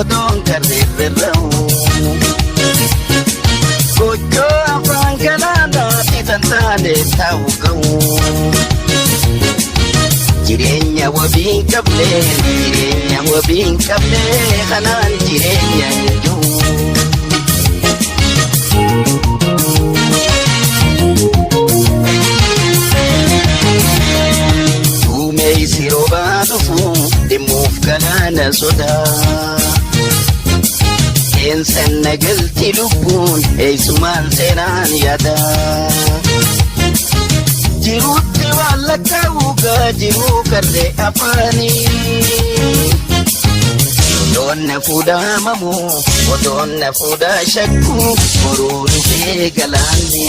odoon karreerra'u. Gochoo afaan galaanaati tan taane ta'u ga'u. Jireenya wabii hin qabne, jireenya wabii hin qabne, kanaan jireenya hin jiru. Duumessi roobaa dhufu dhimmuuf galaana sodaa. Seensan nagalti lubbuun eessumaan seenaan yaada. Jiruutti waan lakkaa'uugaa jiruu karree afaanii. Odoon na fuudhaa mamuu, odoon na fuudhaa shakkuu, boruu dhufee galaanni.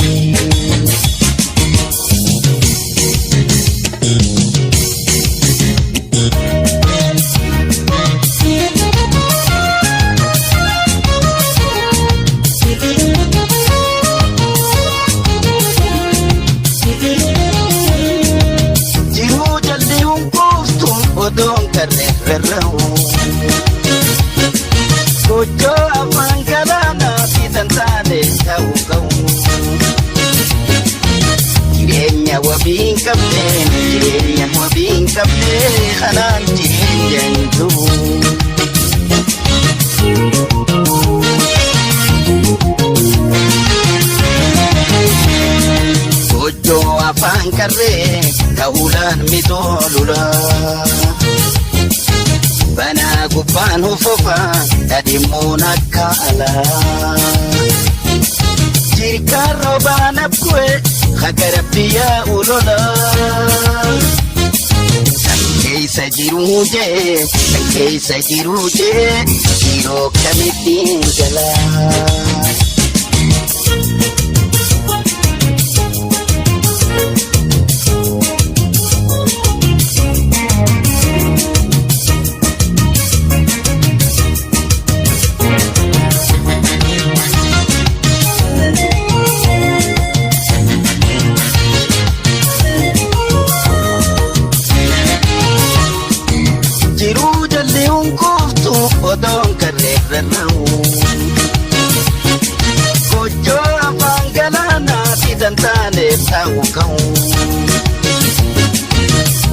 Jiruu jalli hunkuuftu odoon karree rarra'u. Gochoo afaan galaanaati tan taane ta'u ga'u. Jireenya wabii hin qabne, jireenya wabii hin qabne, kanaan jireenya hin jiru. Gochoo afaan qarree ta'uudhaan mitoolula. Banaa gubbaan hufufa dhadhimmuun akka alaa. Jirkaan roobaan abbu'e hagara biyya ulola. Kan keessa jiruu jee, kan keessa jiruu jee, yeroo kamittiin galaa. Jiruu jalli hunkuuftu odoon karreerra'u. Gochoo afaan galaanaati tan taane ta'u ga'u.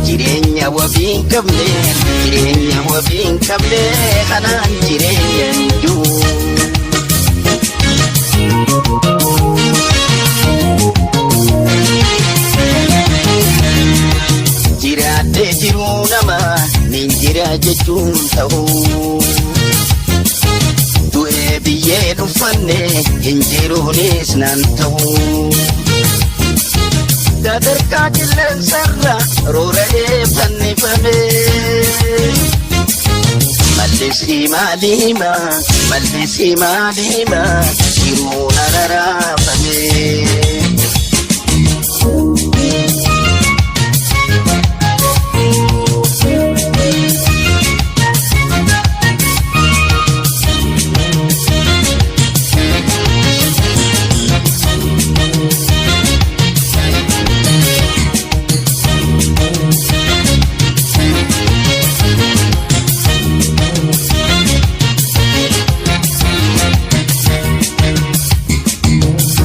Jireenya wabii hin qabne, jireenya wabii hin qabne, kanaan jireenya hin jiru. Jiraadhee jiruu nama nin jira jechuun ta'u. Du'ee biyyee dhuffanne hin jiruunis naan ta'u. Sadarkaa qilleensarra roora'ee fannifame. Mallisii maaliima, mallisii maaliima, jiruun araraafame.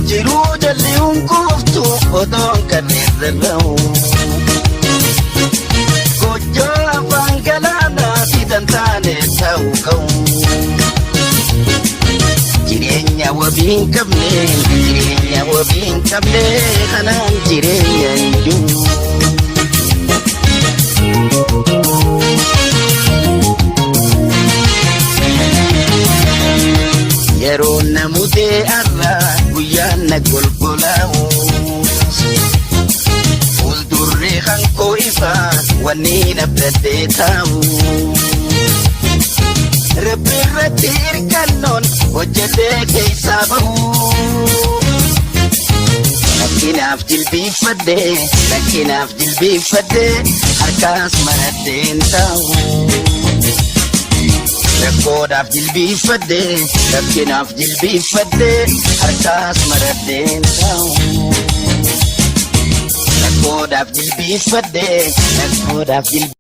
Jiruu jalli hunkuuftu odoon karreerra'u. Gochoo afaan galaanaati tan taane ta'u ga'u. Jireenya wabii hin qabne, jireenya wabii hin qabne, kanaan jireenya hin jiru. Yeroo namutee arra guyyaan na golgolaa'u. Fuuldurri hankoo ifa wanni nabdaddee taa'u. Rabbi irratti hirkannoon hojjetee keessaa bahu. Rakkinaaf jilbiiffadhee, rakkinaaf jilbiiffadhee, harkaas maradheen taa'u. Rakkoodhaaf jilbiiffadhee, rakkinaaf jilbiiffadhee, harkaas maradheen taa'u. Rakkoodhaaf jilbiiffadhee, rakkoodhaaf jilbiiffadhee.